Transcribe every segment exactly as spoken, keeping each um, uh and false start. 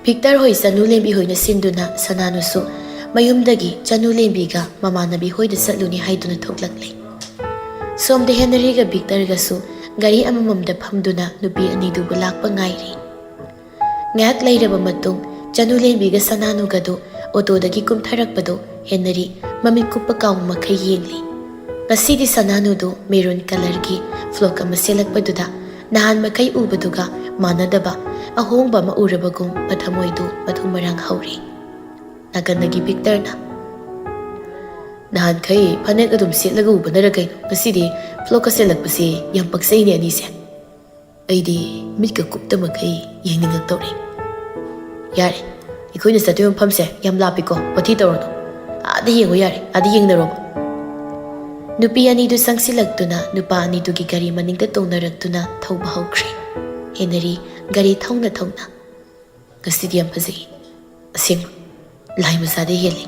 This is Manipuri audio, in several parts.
ꯚꯤꯛꯇꯔ ꯍꯣꯏ ꯆꯅꯨ ꯂꯦꯝꯕꯤ ꯍꯣꯏꯅ ꯁꯤꯟꯗꯨꯅ ꯁꯅꯥꯅꯨꯁꯨ ꯃꯌꯨꯝꯗꯒꯤ ꯆꯅꯨ ꯂꯦꯝꯕꯤꯒ ꯃꯃꯥꯟꯅꯕꯤ ꯍꯣꯏꯗ ꯆꯠꯂꯨꯅꯤ ꯍꯥꯏꯗꯨꯅ ꯊꯣꯛꯂꯛꯂꯦ꯫ ꯁꯣꯝꯗ ꯍꯦꯅꯔꯤꯒ ꯚꯤꯛꯇꯔꯒꯁꯨ ꯒꯥꯔꯤ ꯑꯃꯃꯝꯗ ꯐꯝꯗꯨꯅ ꯅꯨꯄꯤ ꯑꯅꯤꯗꯨꯕꯨ ꯂꯥꯛꯄ ꯉꯥꯏꯔꯤ꯫ ꯉꯥꯏꯍꯥꯛ ꯂꯩꯔꯕ ꯃꯇꯨꯡ ꯆꯅꯨ ꯂꯦꯝꯕꯤꯒ ꯁꯅꯥꯅꯨꯒꯗꯨ ꯑꯣꯇꯣꯗꯒꯤ ꯀꯨꯝꯊꯔꯛꯄꯗꯨ ꯍꯦꯅꯔꯤ ꯃꯃꯤꯠ ꯀꯨꯞꯄ ꯀꯥꯎ ꯃꯈꯩ ꯌꯦꯡꯂꯤ꯫ ꯉꯁꯤꯗꯤ ꯁꯅꯥꯅꯨꯗꯨ ꯃꯦꯔꯨꯟ ꯀꯂꯔꯒꯤ ꯐ꯭ꯂꯣꯛ ꯑꯃ ꯁꯦꯠꯂꯛꯄꯗꯨꯗ ꯅꯍꯥꯟ ꯃꯈꯩ ꯎꯕꯗꯨꯒ ꯃꯥꯟꯅꯗꯕ ꯑꯍꯣꯡꯕ ꯑꯃ ꯎꯔꯕꯒꯨꯝ ꯃꯊꯃꯣꯏꯗꯨ ꯃꯊꯨꯝ ꯃꯔꯥꯡ ꯍꯧꯔꯤ꯫ ꯅꯥꯀꯟꯗꯒꯤ ꯚꯤꯛꯇꯔꯅ, "ꯅꯍꯥꯟꯈꯩ ꯐꯅꯦꯛ ꯑꯗꯨꯝ ꯁꯦꯠꯂꯒ ꯎꯕꯅꯔ ꯀꯩꯅꯣ, ꯉꯁꯤꯗꯤ ꯐ꯭ꯂꯣꯛꯀ ꯁꯦꯠꯂꯛꯄꯁꯦ ꯌꯥꯝ ꯄꯛꯆꯩꯅꯦ ꯑꯅꯤꯁꯦ꯫ ꯑꯩꯗꯤ ꯃꯤꯠꯀ ꯀꯨꯞꯇ ꯃꯈꯩ ꯌꯦꯡꯅꯤꯡꯉꯛꯇꯧꯔꯦ꯫ ꯌꯥꯔꯦ, ꯑꯩꯈꯣꯏꯅ ꯆꯠꯇꯣꯏ ꯃꯐꯝꯁꯦ ꯌꯥꯝ ꯂꯥꯞꯄꯤꯀꯣ, ꯋꯥꯊꯤ ꯇꯧꯔꯅꯨ꯫ ꯑꯥꯗ ꯌꯦꯡꯉꯣ ꯌꯥꯔꯦ, ꯑꯥꯗ ꯌꯦꯡꯅꯔꯣꯕ꯫" ꯅꯨꯄꯤ ꯑꯅꯤꯗꯨ ꯆꯪꯁꯤꯜꯂꯛꯇꯨꯅ ꯅꯨꯄꯥ ꯑꯅꯤꯗꯨꯒꯤ ꯒꯥꯔꯤ ꯃꯅꯤꯡꯗ ꯇꯣꯡꯅꯔꯛꯇꯨꯅ ꯊꯧꯕ ꯍꯧꯈ꯭ꯔꯦ꯫ ꯍꯦꯅꯔꯤ ꯒꯥꯔꯤ ꯊꯧꯅ ꯊꯧꯅ, "ꯉꯁꯤꯗꯤ ꯌꯥꯝ ꯐꯖꯩ꯫ ꯑꯁꯦꯡꯕ, ꯂꯥꯏ ꯃꯆꯥꯗ ꯍꯦꯜꯂꯤ꯫"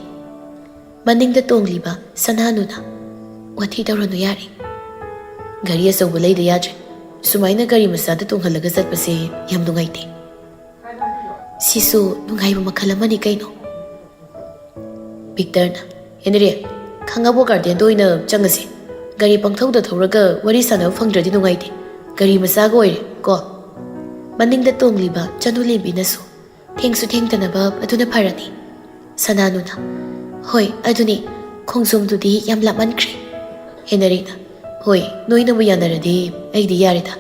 ꯃꯅꯤꯡꯗ ꯇꯣꯡꯂꯤꯕ ꯁꯅꯥꯅꯨꯅ, "ꯋꯥꯊꯤ ꯇꯧꯔꯅꯨ ꯌꯥꯔꯦ꯫ ꯒꯥꯔꯤ ꯑꯆꯧꯕ ꯂꯩꯗ ꯌꯥꯗ꯭ꯔꯦ꯫ ꯁꯨꯃꯥꯏꯅ ꯒꯥꯔꯤ ꯃꯆꯥꯗ ꯇꯣꯡꯍꯜꯂꯒ ꯆꯠꯄꯁꯦ ꯌꯥꯝ ꯅꯨꯡꯉꯥꯏꯇꯦ꯫" "ꯁꯤꯁꯨ ꯅꯨꯡꯉꯥꯏꯕ ꯃꯈꯜ ꯑꯃꯅꯤ ꯀꯩꯅꯣ꯫" ꯚꯤꯛꯇꯔꯅ, "ꯍꯦꯅꯔꯤ, ꯈꯥꯡꯉꯕꯣꯛ ꯒꯥꯔꯗꯦꯟꯗ ꯑꯣꯏꯅ ꯆꯪꯉꯁꯤ꯫ ꯒꯥꯔꯤ ꯄꯪꯊꯧꯗ ꯊꯧꯔꯒ ꯋꯥꯔꯤ ꯁꯥꯟꯅꯕ ꯐꯪꯗ꯭ꯔꯗꯤ ꯅꯨꯡꯉꯥꯏꯇꯦ꯫ ꯒꯥꯔꯤ ꯃꯆꯥꯒ ꯑꯣꯏꯔꯦ ꯀꯣ꯫" ꯃꯅꯤꯡꯗ ꯇꯣꯡꯂꯤꯕ ꯆꯅꯨ ꯂꯦꯝꯕꯤꯅꯁꯨ, "ꯊꯦꯡꯁꯨ ꯊꯦꯡꯗꯅꯕ ꯑꯗꯨꯅ ꯐꯔꯅꯤ꯫" ꯁꯅꯥꯅꯨꯅ, "ꯍꯣꯏ, ꯑꯗꯨꯅꯤ, ꯈꯣꯡꯖꯣꯝꯗꯨꯗꯤ ꯌꯥꯝ ꯂꯥꯞꯃꯟꯈ꯭ꯔꯦ꯫" ꯍꯦꯅꯔꯤꯅ, "ꯍꯣꯏ, ꯅꯣꯏꯅꯕꯨ ꯌꯥꯅꯔꯗꯤ ꯑꯩꯗꯤ ꯌꯥꯔꯦꯗ꯫"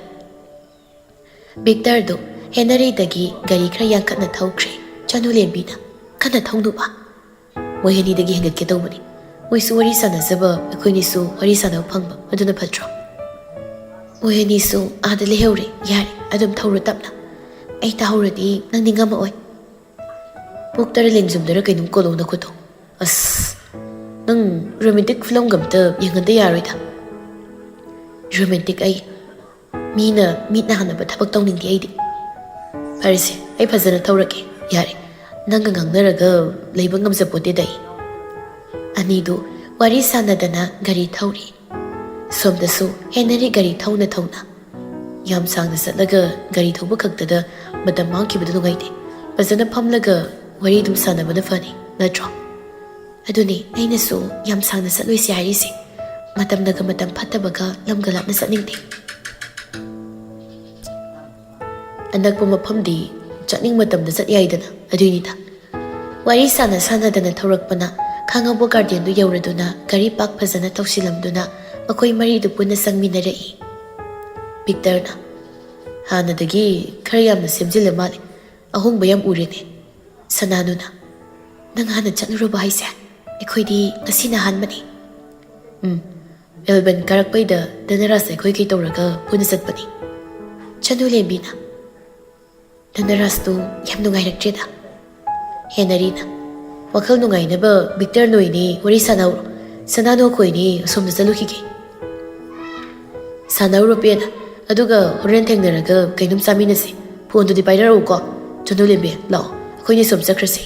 ꯚꯤꯛꯇꯔꯗꯨ ꯍꯦꯅꯔꯤꯗꯒꯤ ꯒꯥꯔꯤ ꯈꯔ ꯌꯥꯡꯈꯠꯅ ꯊꯧꯈ꯭ꯔꯦ꯫ ꯆꯅꯨ ꯂꯦꯝꯕꯤꯅ, "ꯀꯟꯅ ꯊꯧꯅꯨꯕ꯫ ꯃꯣꯏ ꯑꯅꯤꯗꯒꯤ ꯍꯦꯟꯒꯠꯀꯦ ꯇꯧꯕꯅꯤ꯫ ꯃꯣꯏꯁꯨ ꯋꯥꯔꯤ ꯁꯥꯟꯅꯖꯕ, ꯑꯩꯈꯣꯏꯅꯤꯁꯨ ꯋꯥꯔꯤ ꯁꯥꯟꯅꯕ ꯐꯪꯕ, ꯑꯗꯨꯅ ꯐꯠꯇ꯭ꯔꯣ?" "ꯃꯣꯏ ꯑꯅꯤꯁꯨ ꯑꯥꯗ ꯂꯩꯍꯧꯔꯦ꯫ ꯌꯥꯔꯦ, ꯑꯗꯨꯝ ꯊꯧꯔꯣ ꯇꯞꯅ꯫ ꯑꯩ ꯇꯥꯍꯧꯔꯗꯤ ꯅꯪꯗꯤ ꯉꯝꯃꯛꯑꯣꯏ꯫" ꯄꯣꯛꯇꯔ ꯂꯦꯡꯖꯨꯝꯗꯔ ꯀꯩꯅꯣꯝ ꯀꯣꯜꯂꯣ ꯅꯈꯨꯠꯇꯣ꯫ ꯑꯁ, ꯅꯪ ꯔꯣꯃꯦꯟꯇꯤꯛ ꯐꯤꯂꯝꯒ ꯑꯝꯇ ꯌꯦꯡꯍꯟꯗ ꯌꯥꯔꯣꯏꯗ꯫ ꯔꯣꯃꯦꯟꯇꯤꯛ ꯑꯩ ꯃꯤꯅ ꯃꯤꯠ ꯅꯥꯍꯟꯅꯕ ꯊꯕꯛ ꯇꯧꯅꯤꯡꯗꯦ ꯑꯩꯗꯤ꯫ ꯐꯔꯦꯁꯦ, ꯑꯩ ꯐꯖꯅ ꯊꯧꯔꯒꯦ꯫ ꯌꯥꯔꯦ, ꯅꯪꯒ ꯉꯥꯡꯅꯔꯒ ꯂꯩꯕ ꯉꯝꯖꯄꯣꯠꯇꯦꯗ ꯑꯩ꯫ ꯑꯅꯤꯗꯨ ꯋꯥꯔꯤ ꯁꯥꯟꯅꯗꯅ ꯒꯥꯔꯤ ꯊꯧꯔꯤ꯫ ꯁꯣꯝꯗꯁꯨ ꯍꯦꯅꯔꯤ ꯒꯥꯔꯤ ꯊꯧꯅ ꯊꯧꯅ, "ꯌꯥꯝ ꯁꯥꯡꯅ ꯆꯠꯂꯒ ꯒꯥꯔꯤ ꯊꯧꯕ ꯈꯛꯇꯗ ꯃꯇꯝ ꯃꯥꯡꯈꯤꯕꯗꯨ ꯅꯨꯡꯉꯥꯏꯇꯦ꯫ ꯐꯖꯅ ꯐꯝꯂꯒ ꯋꯥꯔꯤ ꯑꯗꯨꯝ ꯁꯥꯟꯅꯕꯅ ꯐꯅꯤ, ꯅꯠꯇ꯭ꯔꯣ? ꯑꯗꯨꯅꯤ ꯑꯩꯅꯁꯨ ꯌꯥꯝ ꯁꯥꯡꯅ ꯆꯠꯂꯣꯏꯁꯤ ꯍꯥꯏꯔꯤꯁꯦ꯫ ꯃꯇꯝꯅꯒ ꯃꯇꯝ ꯐꯠꯇꯕꯒ ꯂꯝꯒ ꯂꯥꯞꯅ ꯆꯠꯅꯤꯡꯗꯦ꯫ ꯑꯅꯛꯄ ꯃꯐꯝꯗꯤ ꯆꯠꯅꯤꯡ ꯃꯇꯝꯗ ꯆꯠ ꯌꯥꯏꯗꯅ, ꯑꯗꯨꯏꯅꯤꯗ꯫ ꯋꯥꯔꯤ ꯁꯥꯟꯅ ꯁꯥꯟꯅꯗꯅ ꯊꯧꯔꯛꯄꯅ ꯈꯥꯡꯉꯕꯣꯛ ꯒꯥꯔꯗꯦꯟꯗꯨ ꯌꯧꯔꯗꯨꯅ ꯒꯥꯔꯤ ꯄꯥꯛ ꯐꯖꯅ ꯇꯧꯁꯤꯜꯂꯝꯗꯨꯅ ꯃꯈꯣꯏ ꯃꯔꯤꯗꯨ ꯄꯨꯟꯅ ꯆꯪꯃꯤꯟꯅꯔꯛꯏ꯫ ꯚꯤꯛꯇꯔꯅ, "ꯍꯥꯟꯅꯗꯒꯤ ꯈꯔ ꯌꯥꯝꯅ ꯁꯦꯝꯖꯤꯜꯂ ꯃꯥꯜꯂꯦ, ꯑꯍꯣꯡꯕ ꯌꯥꯝ ꯎꯔꯦꯅꯦ꯫" ꯁꯅꯥꯅꯨꯅ, "ꯅꯪ ꯍꯥꯟꯅ ꯆꯠꯂꯨꯔꯕ ꯍꯥꯏꯁꯦ? ꯑꯩꯈꯣꯏꯗꯤ ꯉꯁꯤꯅ ꯑꯍꯥꯟꯕꯅꯤ꯫" "ꯎꯝ, ꯑꯦꯜꯕꯟ ꯀꯥꯔꯛꯄꯩꯗ ꯙꯅꯔꯥꯖ ꯑꯩꯈꯣꯏ ꯀꯩ ꯇꯧꯔꯒ ꯄꯨꯟꯅ ꯆꯠꯄꯅꯤ꯫" ꯆꯅꯨ ꯂꯦꯝꯕꯤꯅ, "ꯙꯅꯔꯥꯖꯇꯨ ꯌꯥꯝ ꯅꯨꯡꯉꯥꯏꯔꯛꯇ꯭ꯔꯦꯗ꯫" ꯍꯦꯅꯔꯤꯅ, "ꯋꯥꯈꯜ ꯅꯨꯡꯉꯥꯏꯅꯕ ꯚꯤꯛꯇꯔ ꯅꯣꯏꯅꯤ ꯋꯥꯔꯤ ꯁꯥꯟꯅꯍꯧꯔꯣ, ꯁꯅꯥꯅꯨ ꯑꯩꯈꯣꯏꯅꯤ ꯑꯁꯣꯝꯗ ꯆꯠꯂꯨꯈꯤꯒꯦ꯫" "ꯁꯥꯟꯅꯔꯨꯔꯣ ꯄꯦꯟꯅ, ꯑꯗꯨꯒ ꯍꯣꯔꯦꯟ ꯊꯦꯡꯅꯔꯒ ꯀꯩꯅꯣꯝ ꯆꯥꯃꯤꯟꯅꯁꯦ꯫ ꯐꯣꯟꯗꯨꯗꯤ ꯄꯥꯏꯔꯛꯎꯀꯣ, ꯆꯅꯨ ꯂꯦꯝꯕꯤ, ꯂꯥꯛꯑꯣ, ꯑꯩꯈꯣꯏꯅꯤ ꯁꯣꯝ ꯆꯠꯈ꯭ꯔꯁꯤ꯫"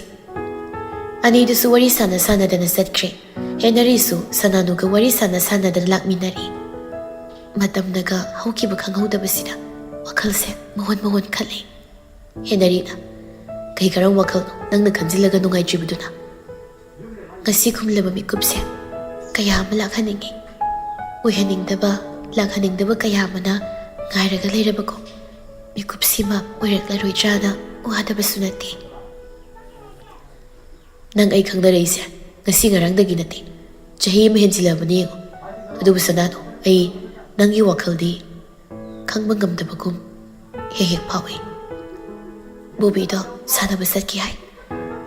ꯑꯅꯤꯗꯨꯁꯨ ꯋꯥꯔꯤ ꯁꯥꯟꯅ ꯁꯥꯟꯅꯗꯅ ꯆꯠꯈ꯭ꯔꯦ꯫ ꯍꯦꯅꯔꯤꯁꯨ ꯁꯅꯥꯅꯨꯒ ꯋꯥꯔꯤ ꯁꯥꯟꯅ ꯁꯥꯟꯅꯗꯅ ꯂꯥꯛꯃꯤꯟꯅꯔꯦ꯫ ꯃꯇꯝꯅꯒ ꯍꯧꯈꯤꯕ ꯈꯪꯍꯧꯗꯕꯁꯤꯗ ꯋꯥꯈꯜꯁꯦ ꯃꯍꯣꯟ ꯃꯍꯣꯟ ꯈꯜꯂꯦ꯫ ꯍꯦꯅꯔꯤꯅ, "ꯀꯩ ꯀꯔꯝ ꯋꯥꯈꯜꯅꯣ ꯅꯪꯅ ꯈꯟꯖꯤꯜꯂꯒ ꯅꯨꯡꯉꯥꯏꯇ꯭ꯔꯤꯕꯗꯨꯅ?" "ꯉꯁꯤ ꯈꯨꯝꯂꯕ ꯃꯤꯀꯨꯞꯁꯦ ꯀꯌꯥ ꯑꯃ ꯂꯥꯛꯍꯟꯅꯤꯡꯉꯤ꯫ ꯑꯣꯏꯍꯟꯅꯤꯡꯗꯕ, ꯂꯥꯛꯍꯟꯅꯤꯡꯗꯕ ꯀꯌꯥ ꯑꯃꯅ ꯉꯥꯏꯔꯒ ꯂꯩꯔꯕꯀꯣ꯫ ꯃꯤꯀꯨꯞꯁꯤꯃ ꯑꯣꯏꯔꯛꯂꯔꯣꯏꯗ꯭ꯔꯥꯅ ꯋꯥꯗꯕꯁꯨ ꯅꯠꯇꯦ꯫" "ꯅꯪ ꯑꯩ ꯈꯪꯅꯔꯛꯏꯁꯦ ꯉꯁꯤ ꯉꯔꯥꯡꯗꯒꯤ ꯅꯠꯇꯦ, ꯆꯍꯤ ꯑꯃ ꯍꯦꯟꯖꯤꯜꯂꯕꯅꯤ ꯌꯦꯡꯉꯣ꯫ ꯑꯗꯨꯕꯨ ꯁꯅꯥꯅꯨ, ꯑꯩ ꯅꯪꯒꯤ ꯋꯥꯈꯜꯗꯤ ꯈꯪꯕ ꯉꯝꯗꯕꯒꯨꯝ ꯍꯦꯛ ꯍꯦꯛ ꯐꯥꯎꯏ꯫ ꯕꯣꯕꯤꯗꯣ ꯁꯥꯟꯅꯕ ꯆꯠꯈꯤ ꯍꯥꯏ꯫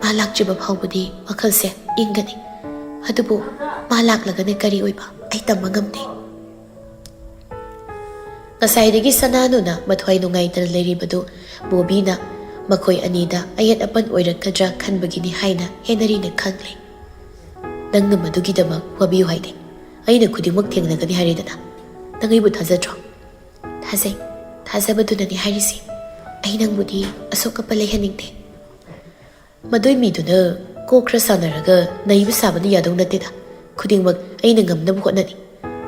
ꯃꯥ ꯂꯥꯛꯇ꯭ꯔꯤꯕ ꯐꯥꯎꯕꯗꯤ ꯋꯥꯈꯜꯁꯦ ꯏꯪꯒꯅꯤ, ꯑꯗꯨꯕꯨ ꯃꯥ ꯂꯥꯛꯂꯒꯅ ꯀꯔꯤ ꯑꯣꯏꯕ ꯑꯩ ꯇꯝꯕ ꯉꯝꯗꯦ꯫" ꯉꯁꯥꯏꯗꯒꯤ ꯁꯅꯥꯅꯨꯅ ꯃꯊ꯭ꯋꯥꯏ ꯅꯨꯡꯉꯥꯏꯇꯅ ꯂꯩꯔꯤꯕꯗꯨ ꯕꯣꯕꯤꯅ ꯃꯈꯣꯏ ꯑꯅꯤꯗ ꯑꯌꯦꯠ ꯑꯄꯟ ꯑꯣꯏꯔꯛꯀꯗ꯭ꯔꯥ ꯈꯟꯕꯒꯤꯅꯤ ꯍꯥꯏꯅ ꯍꯦꯅꯔꯤꯅ ꯈꯪꯂꯦ꯫ "ꯅꯪꯅ ꯃꯗꯨꯒꯤꯗꯃꯛ ꯋꯥꯕꯤꯌꯨ ꯍꯥꯏꯗꯦ꯫ ꯑꯩꯅ ꯈꯨꯗꯤꯡꯃꯛ ꯊꯦꯡꯅꯒꯅꯤ ꯍꯥꯏꯔꯦꯗꯅ꯫ ꯅꯪ ꯑꯩꯕꯨ ꯊꯥꯖꯗ꯭ꯔꯣ?" "ꯊꯥꯖꯩ꯫ ꯊꯥꯖꯕꯗꯨꯅꯅꯤ ꯍꯥꯏꯔꯤꯁꯤ꯫ ꯑꯩ ꯅꯪꯕꯨꯗꯤ ꯑꯁꯣꯛ ꯑꯄꯟ ꯂꯩꯍꯟꯅꯤꯡꯗꯦ꯫" "ꯃꯗꯨꯏ ꯃꯤꯗꯨꯅ ꯀꯣꯛ ꯈꯔ ꯁꯥꯟꯅꯔꯒ ꯅꯩꯕ ꯁꯥꯕꯅ ꯌꯥꯗꯧ ꯅꯠꯇꯦꯗ꯫ ꯈꯨꯗꯤꯡꯃꯛ ꯑꯩꯅ ꯉꯝꯅꯕ ꯍꯣꯠꯅꯅꯤ꯫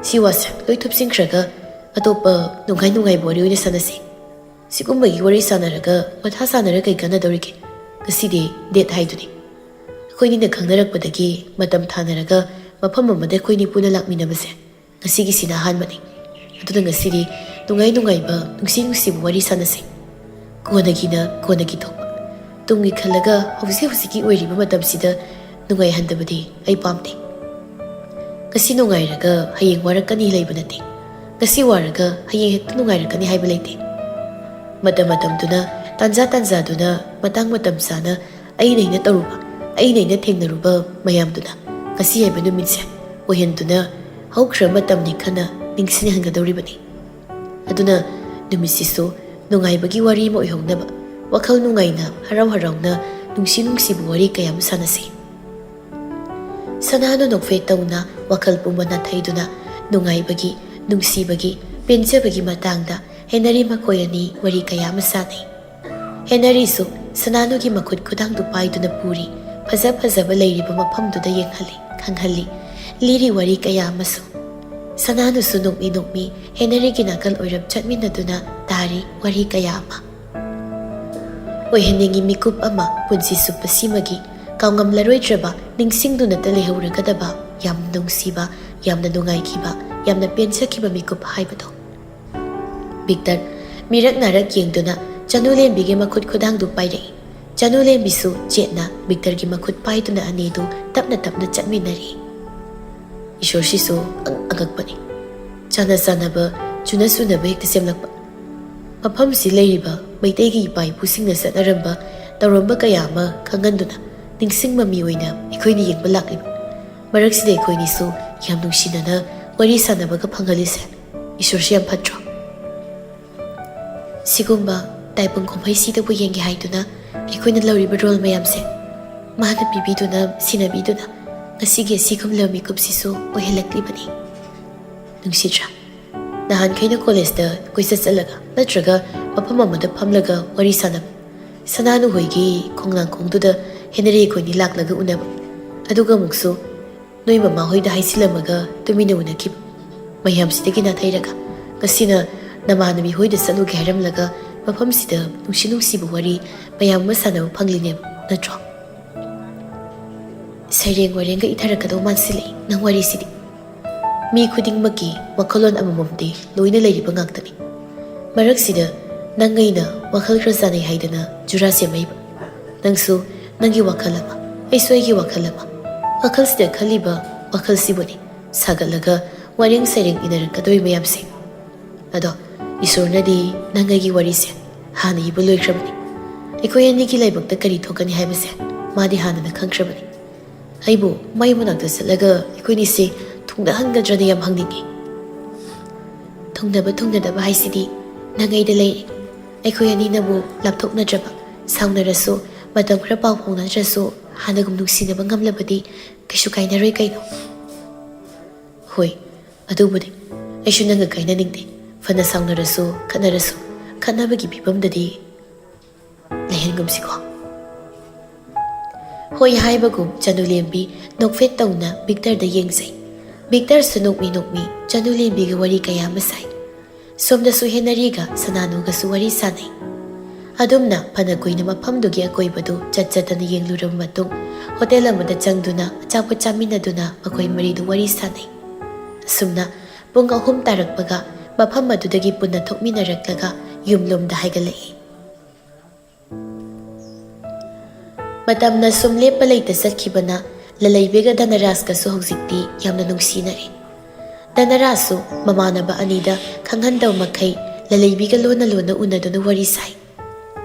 ꯁꯤ ꯋꯥꯁꯦ ꯂꯣꯏ ꯊꯨꯞꯆꯤꯟꯈ꯭ꯔꯒ ꯑꯇꯣꯞꯄ ꯅꯨꯡꯉꯥꯏ ꯅꯨꯡꯉꯥꯏꯕ ꯋꯥꯔꯤ ꯑꯣꯏꯅ ꯁꯥꯟꯅꯁꯤ꯫ ꯁꯤꯒꯨꯝꯕꯒꯤ ꯋꯥꯔꯤ ꯁꯥꯟꯅꯔꯒ ꯃꯊꯥ ꯁꯥꯟꯅꯔ ꯀꯩ ꯀꯥꯟꯅꯗꯧꯔꯤꯒꯦ? ꯉꯁꯤꯗꯤ ꯗꯦꯠ ꯍꯥꯏꯗꯨꯅꯤ꯫ ꯑꯩꯈꯣꯏꯅꯤꯅ ꯈꯪꯅꯔꯛꯄꯗꯒꯤ ꯃꯇꯝ ꯊꯥꯅꯔꯒ ꯃꯐꯝ ꯑꯃꯗ ꯑꯩꯈꯣꯏꯅꯤ ꯄꯨꯟꯅ ꯂꯥꯛꯃꯤꯟꯅꯕꯁꯦ ꯉꯁꯤꯒꯤꯁꯤꯅ ꯑꯍꯥꯟꯕꯅꯤ꯫ ꯑꯗꯨꯅ ꯉꯁꯤꯗꯤ ꯅꯨꯡꯉꯥꯏ ꯅꯨꯡꯉꯥꯏꯕ, ꯅꯨꯡꯁꯤ ꯅꯨꯡꯁꯤꯕ ꯋꯥꯔꯤ ꯁꯥꯟꯅꯁꯦ꯫ ꯀꯣꯟꯅꯒꯤꯅ ꯀꯣꯟꯅꯒꯤ ꯊꯣꯛꯄ꯫ ꯇꯨꯡꯒꯤ ꯈꯜꯂꯒ ꯍꯧꯖꯤꯛ ꯍꯧꯖꯤꯛꯀꯤ ꯑꯣꯏꯔꯤꯕ ꯃꯇꯝꯁꯤꯗ ꯅꯨꯡꯉꯥꯏꯍꯟꯗꯕꯗꯤ ꯑꯩ ꯄꯥꯝꯗꯦ꯫ ꯉꯁꯤ ꯅꯨꯡꯉꯥꯏꯔꯒ ꯍꯌꯦꯡ ꯋꯥꯔꯛꯀꯅꯤ ꯂꯩꯕ ꯅꯠꯇꯦ꯫ ꯉꯁꯤ ꯋꯥꯔꯒ ꯍꯌꯦꯡ ꯍꯦꯛꯇ ꯅꯨꯡꯉꯥꯏꯔꯛꯀꯅꯤ ꯍꯥꯏꯕ ꯂꯩꯇꯦ꯫ ꯃꯇꯝ ꯃꯇꯝꯗꯨꯅ, ꯇꯥꯟꯖꯥ ꯇꯥꯟꯖꯥꯗꯨꯅ, ꯃꯇꯥꯡ ꯃꯇꯝ ꯆꯥꯅ ꯑꯩꯅ ꯑꯩꯅ ꯇꯧꯔꯨꯕ, ꯑꯩꯅ ꯑꯩꯅ ꯊꯦꯡꯅꯔꯨꯕ ꯃꯌꯥꯝꯗꯨꯅ ꯉꯁꯤ ꯍꯥꯏꯕ ꯅꯨꯃꯤꯠꯁꯦ ꯑꯣꯏꯍꯟꯗꯨꯅ ꯍꯧꯈ꯭ꯔ ꯃꯇꯝꯅꯤ ꯈꯟꯅ ꯅꯤꯡꯁꯤꯡꯍꯟꯒꯗꯧꯔꯤꯕꯅꯤ꯫ ꯑꯗꯨꯅ ꯅꯨꯃꯤꯠꯁꯤꯁꯨ ꯅꯨꯡꯉꯥꯏꯕꯒꯤ ꯋꯥꯔꯤ ꯑꯃ ꯑꯣꯏꯍꯧꯅꯕ, ꯋꯥꯈꯜ ꯅꯨꯡꯉꯥꯏꯅ, ꯍꯔꯥꯎ ꯍꯔꯥꯎꯅ, ꯅꯨꯡꯁꯤ ꯅꯨꯡꯁꯤꯕ ꯋꯥꯔꯤ ꯀꯌꯥ ꯑꯃ ꯁꯥꯟꯅꯁꯤ꯫ ꯁꯅꯥꯅ ꯅꯣꯛꯐꯦꯠ ꯇꯧꯅ ꯋꯥꯈꯜ ꯄꯨꯝꯕ ꯅꯥꯊꯩꯗꯨꯅ ꯅꯨꯡꯉꯥꯏꯕꯒꯤ, ꯅꯨꯡꯁꯤꯕꯒꯤ, ꯄꯦꯟꯖꯕꯒꯤ ꯃꯇꯥꯡꯗ ꯍꯦꯅꯔꯤ ꯃꯈꯣꯏ ꯑꯅꯤ ꯋꯥꯔꯤ ꯀꯌꯥ ꯑꯃ ꯁꯥꯟꯅꯩ꯫ ꯍꯦꯅꯔꯤꯁꯨ ꯁꯅꯥꯅꯨꯒꯤ ꯃꯈꯨꯠ ꯈꯨꯗꯥꯡꯗꯨ ꯄꯥꯏꯗꯨꯅ ꯄꯨꯔꯤ, ꯐꯖ ꯐꯖꯕ ꯂꯩꯔꯤꯕ ꯃꯐꯝꯗꯨꯗ ꯌꯦꯡꯍꯜꯂꯤ, ꯈꯪꯍꯜꯂꯤ, ꯂꯤꯔꯤ ꯋꯥꯔꯤ ꯀꯌꯥ ꯑꯃꯁꯨ꯫ ꯁꯅꯥꯅꯨꯁꯨ ꯅꯣꯛꯃꯤ ꯅꯣꯛꯃꯤ ꯍꯦꯅꯔꯤꯒꯤ ꯅꯥꯀꯜ ꯑꯣꯏꯔꯞ ꯆꯠꯃꯤꯟꯅꯗꯨꯅ ꯇꯥꯔꯤ ꯋꯥꯔꯤ ꯀꯌꯥ ꯑꯃ꯫ ꯑꯣꯏꯍꯟꯅꯤꯡꯉꯤ ꯃꯤꯀꯨꯞ ꯑꯃ ꯄꯨꯟꯁꯤ ꯆꯨꯞꯄ ꯁꯤꯃꯒꯤ ꯀꯥꯎꯉꯝꯂꯔꯣꯏꯗ꯭ꯔꯕ, ꯅꯤꯡꯁꯤꯡꯗꯨꯅꯇ ꯂꯩꯍꯧꯔꯒꯗꯕ, ꯌꯥꯝꯅ ꯅꯨꯡꯁꯤꯕ, ꯌꯥꯝꯅ ꯅꯨꯡꯉꯥꯏꯈꯤꯕ, ꯌꯥꯝꯅ ꯄꯦꯟꯖꯈꯤꯕ ꯃꯤꯀꯨꯞ ꯍꯥꯏꯕꯗꯣ꯫ ꯚꯤꯛꯇꯔ ꯃꯤꯔꯛ ꯅꯥꯔꯛ ꯌꯦꯡꯗꯨꯅ ꯆꯅꯨꯂꯦꯝꯕꯤꯒꯤ ꯃꯈꯨꯠ ꯈꯨꯗꯥꯡꯗꯨ ꯄꯥꯏꯔꯛꯏ꯫ ꯆꯅꯨꯂꯦꯝꯕꯤꯁꯨ ꯆꯦꯠꯅ ꯚꯤꯛꯇꯔꯒꯤ ꯃꯈꯨꯠ ꯄꯥꯏꯗꯨꯅ ꯑꯅꯤꯗꯨ ꯇꯞꯅ ꯇꯞꯅ ꯆꯠꯃꯤꯟꯅꯔꯤ꯫ ꯏꯁꯣꯔꯁꯤꯁꯨ ꯑꯉꯛ-, ꯑꯉꯛꯄꯅꯤ꯫ ꯆꯥꯟꯅ ꯆꯥꯟꯅꯕ, ꯆꯨꯅ ꯆꯨꯅꯕ ꯍꯦꯛꯇ ꯁꯦꯝꯂꯛꯄ꯫ ꯃꯐꯝꯁꯤ ꯂꯩꯔꯤꯕ ꯃꯩꯇꯩꯒꯤ ꯏꯄꯥ ꯏꯄꯨꯁꯤꯡꯅ ꯆꯠꯅꯔꯝꯕ, ꯇꯧꯔꯝꯕ ꯀꯌꯥ ꯑꯃ ꯈꯪꯍꯟꯗꯨꯅ ꯅꯤꯡꯁꯤꯡ ꯃꯃꯤ ꯑꯣꯏꯅ ꯑꯩꯈꯣꯏꯅ ꯌꯦꯡꯕ ꯂꯥꯛꯂꯤꯕ꯫ ꯃꯔꯛꯁꯤꯗ ꯑꯩꯈꯣꯏꯅꯤꯁꯨ ꯌꯥꯝ ꯅꯨꯡꯁꯤꯅꯅ ꯋꯥꯔꯤ ꯁꯥꯟꯅꯕꯒ ꯐꯪꯍꯜꯂꯤꯁꯦ ꯏꯁꯣꯔꯁꯤ ꯌꯥꯝ ꯐꯠꯇ꯭ꯔꯣ? ꯁꯤꯒꯨꯝꯕ ꯇꯥꯏꯕꯪ ꯀꯨꯝꯍꯩꯁꯤꯗꯕꯨ ꯌꯦꯡꯒꯦ ꯍꯥꯏꯗꯨꯅ ꯑꯩꯈꯣꯏꯅ ꯂꯧꯔꯤꯕ ꯔꯣꯜ ꯃꯌꯥꯝꯁꯦ ꯃꯥꯅ ꯄꯤꯕꯤꯗꯨꯅ, ꯁꯤꯟꯅꯕꯤꯗꯨꯅ ꯉꯁꯤꯒꯤ ꯑꯁꯤꯒꯨꯝꯂꯕ ꯃꯤꯀꯨꯞꯁꯤꯁꯨ ꯑꯣꯏꯍꯜꯂꯛꯂꯤꯕꯅꯤ꯫ ꯅꯨꯡꯁꯤꯗ꯭ꯔꯥ? ꯅꯍꯥꯟꯈꯩꯅ ꯀꯣꯂꯦꯖꯇ ꯀꯣꯏꯆꯠ ꯆꯠꯂꯒ ꯅꯠꯇ꯭ꯔꯒ ꯃꯐꯝ ꯑꯃꯗ ꯐꯝꯂꯒ ꯋꯥꯔꯤ ꯁꯥꯟꯅꯕ, ꯁꯅꯥꯅꯨ ꯍꯣꯏꯒꯤ ꯈꯣꯡꯅꯥꯡꯈꯣꯡꯗꯨꯗ ꯍꯦꯅꯔꯤ ꯑꯩꯈꯣꯏꯅꯤ ꯂꯥꯛꯂꯒ ꯎꯅꯕ, ꯑꯗꯨꯒ ꯑꯃꯨꯛꯁꯨ ꯅꯣꯏ ꯃꯃꯥ ꯍꯣꯏꯗ ꯍꯥꯏꯖꯤꯜꯂꯝꯃꯒ ꯇꯨꯃꯤꯟꯅ ꯎꯅꯈꯤꯕ꯫ ꯃꯌꯥꯝꯁꯤꯗꯒꯤ ꯅꯥꯊꯩꯔꯒ ꯉꯁꯤꯅ ꯅꯃꯥꯟꯅꯕꯤ ꯍꯣꯏꯗ ꯆꯠꯂꯨꯒꯦ ꯍꯥꯏꯔꯝꯂꯒ ꯃꯐꯝꯁꯤꯗ ꯅꯨꯡꯁꯤ ꯅꯨꯡꯁꯤꯕ ꯋꯥꯔꯤ ꯃꯌꯥꯝ ꯑꯃ ꯁꯥꯟꯅꯕ ꯐꯪꯂꯤꯅꯦꯕ, ꯅꯠꯇ꯭ꯔꯣ? ꯁꯩꯔꯦꯡ ꯋꯥꯔꯦꯡꯒ ꯏꯊꯔꯛꯀꯗꯧ ꯃꯥꯟꯁꯤꯜꯂꯛꯏ ꯅꯪ ꯋꯥꯔꯤꯁꯤꯗꯤ꯫ ꯃꯤ ꯈꯨꯗꯤꯡꯃꯛꯀꯤ ꯋꯥꯈꯜꯂꯣꯟ ꯑꯃꯃꯝꯗꯤ ꯂꯣꯏꯅ ꯂꯩꯔꯤꯕ ꯉꯥꯛꯇꯅꯤ꯫ ꯃꯔꯛꯁꯤꯗ ꯅꯪ ꯑꯩꯅ ꯋꯥꯈꯜ ꯈꯔ ꯆꯥꯟꯅꯩ ꯍꯥꯏꯗꯅ ꯖꯨꯔꯥ ꯁꯦꯝꯃꯛꯏꯕ꯫ ꯅꯪꯁꯨ ꯅꯪꯒꯤ ꯋꯥꯈꯜ ꯑꯃ, ꯑꯩꯁꯨ ꯑꯩꯒꯤ ꯋꯥꯈꯜ ꯑꯃ꯫ ꯋꯥꯈꯜꯁꯤꯗ ꯈꯜꯂꯤꯕ ꯋꯥꯈꯜꯁꯤꯕꯨꯅꯤ ꯁꯥꯒꯠꯂꯒ ꯋꯥꯔꯦꯡ ꯁꯩꯔꯦꯡ ꯏꯅꯔꯛꯀꯗꯧꯔꯤ ꯃꯌꯥꯝꯁꯦ꯫ ꯑꯗꯣ ꯏꯁꯣꯔꯅꯗꯤ ꯅꯪ ꯑꯩꯒꯤ ꯋꯥꯔꯤꯁꯦ ꯍꯥꯟꯅ ꯏꯕ ꯂꯣꯏꯈ꯭ꯔꯕꯅꯤ꯫ ꯑꯩꯈꯣꯏ ꯑꯅꯤꯒꯤ ꯂꯥꯏꯕꯛꯇ ꯀꯔꯤ ꯊꯣꯛꯀꯅꯤ ꯍꯥꯏꯕꯁꯦ ꯃꯥꯗꯤ ꯍꯥꯟꯅꯅ ꯈꯪꯈ꯭ꯔꯕꯅꯤ꯫ ꯑꯩꯕꯨ ꯃꯥꯏ ꯃꯅꯥꯛꯇ ꯆꯠꯂꯒ ꯑꯩꯈꯣꯏꯅꯤꯁꯦ ꯊꯨꯡꯅꯍꯟꯒꯗ꯭ꯔꯅ ꯌꯥꯝ ꯍꯪꯅꯤꯡꯉꯤ꯫ ꯊꯨꯡꯅꯕ ꯊꯨꯡꯅꯗꯕ ꯍꯥꯏꯁꯤꯗꯤ ꯅꯪ ꯑꯩꯗ ꯂꯩꯔꯦ꯫ ꯑꯩꯈꯣꯏ ꯑꯅꯤꯅꯕꯨ ꯂꯥꯞꯊꯣꯛꯅꯗ꯭ꯔꯕ, ꯁꯥꯎꯅꯔꯁꯨ, ꯃꯇꯝ ꯈꯔ ꯄꯥꯎ ꯐꯥꯎꯅꯗ꯭ꯔꯁꯨ, ꯍꯥꯟꯅꯒꯨꯝ ꯅꯨꯡꯁꯤꯅꯕ ꯉꯝꯂꯕꯗꯤ ꯀꯩꯁꯨ ꯀꯥꯏꯅꯔꯣꯏ ꯀꯩꯅꯣ꯫ ꯍꯣꯏ, ꯑꯗꯨꯕꯨꯗꯤ ꯑꯩꯁꯨ ꯅꯪꯒ ꯀꯥꯏꯅꯅꯤꯡꯗꯦ꯫ ꯐꯅ ꯁꯥꯎꯅꯔꯁꯨ, ꯈꯠꯅꯔꯁꯨ, ꯈꯠꯅꯕꯒꯤ ꯐꯤꯕꯝꯗꯗꯤ ꯂꯩꯍꯟꯒꯨꯝꯁꯤꯀꯣ꯫ ꯍꯣꯏ ꯍꯥꯏꯕꯒꯨꯝ ꯆꯅꯨꯂꯦꯝꯕꯤ ꯅꯣꯛꯐꯦꯠ ꯇꯧꯅ ꯕꯤꯛꯇꯔꯗ ꯌꯦꯡꯖꯩ꯫ ꯕꯤꯛꯇꯔꯁꯨ ꯅꯣꯛꯃꯤ ꯅꯣꯛꯃꯤ ꯆꯅꯨꯂꯦꯝꯕꯤꯒ ꯋꯥꯔꯤ ꯀꯌꯥ ꯑꯃ ꯁꯥꯏ꯫ ꯁꯣꯝꯗꯁꯨ ꯍꯦꯅꯔꯤꯒ ꯁꯅꯥꯅꯨꯒꯁꯨ ꯋꯥꯔꯤ ꯁꯥꯟꯅꯩ꯫ ꯑꯗꯨꯝꯅ ꯐꯅ ꯀꯨꯏꯅ ꯃꯐꯝꯗꯨꯒꯤ ꯑꯀꯣꯏꯕꯗꯨ ꯆꯠ ꯆꯠꯇꯅ ꯌꯦꯡꯂꯨꯔꯕ ꯃꯇꯨꯡ, ꯍꯣꯇꯦꯜ ꯑꯃꯗ ꯆꯪꯗꯨꯅ ꯑꯆꯥꯄꯣꯠ ꯆꯥꯃꯤꯟꯅꯗꯨꯅ ꯃꯈꯣꯏ ꯃꯔꯤꯗꯨ ꯋꯥꯔꯤ ꯁꯥꯟꯅꯩ꯫ ꯑꯁꯨꯝꯅ ꯄꯨꯡ ꯑꯍꯨꯝ ꯇꯥꯔꯛꯄꯒ ꯃꯐꯝ ꯑꯗꯨꯗꯒꯤ ꯄꯨꯟꯅ ꯊꯣꯛꯃꯤꯟꯅꯔꯛꯂꯒ ꯌꯨꯝꯂꯣꯝꯗ ꯍꯥꯏꯒꯠꯂꯛꯏ꯫ ꯃꯇꯝꯅ ꯁꯨꯝ ꯂꯦꯞꯄ ꯂꯩꯇ ꯆꯠꯈꯤꯕꯅ ꯂꯂꯩꯕꯤꯒ ꯙꯅꯔꯥꯖꯀꯁꯨ ꯍꯧꯖꯤꯛꯇꯤ ꯌꯥꯝꯅ ꯅꯨꯡꯁꯤꯅꯔꯦ꯫ ꯙꯅꯔꯥꯖꯁꯨ ꯃꯃꯥꯟꯅꯕ ꯑꯅꯤꯗ ꯈꯪꯍꯟꯗꯕ ꯃꯈꯩ ꯂꯂꯩꯕꯤꯒ ꯂꯣꯟꯅ ꯂꯣꯟꯅ ꯎꯅꯗꯨꯅ ꯋꯥꯔꯤ ꯁꯥꯏ꯫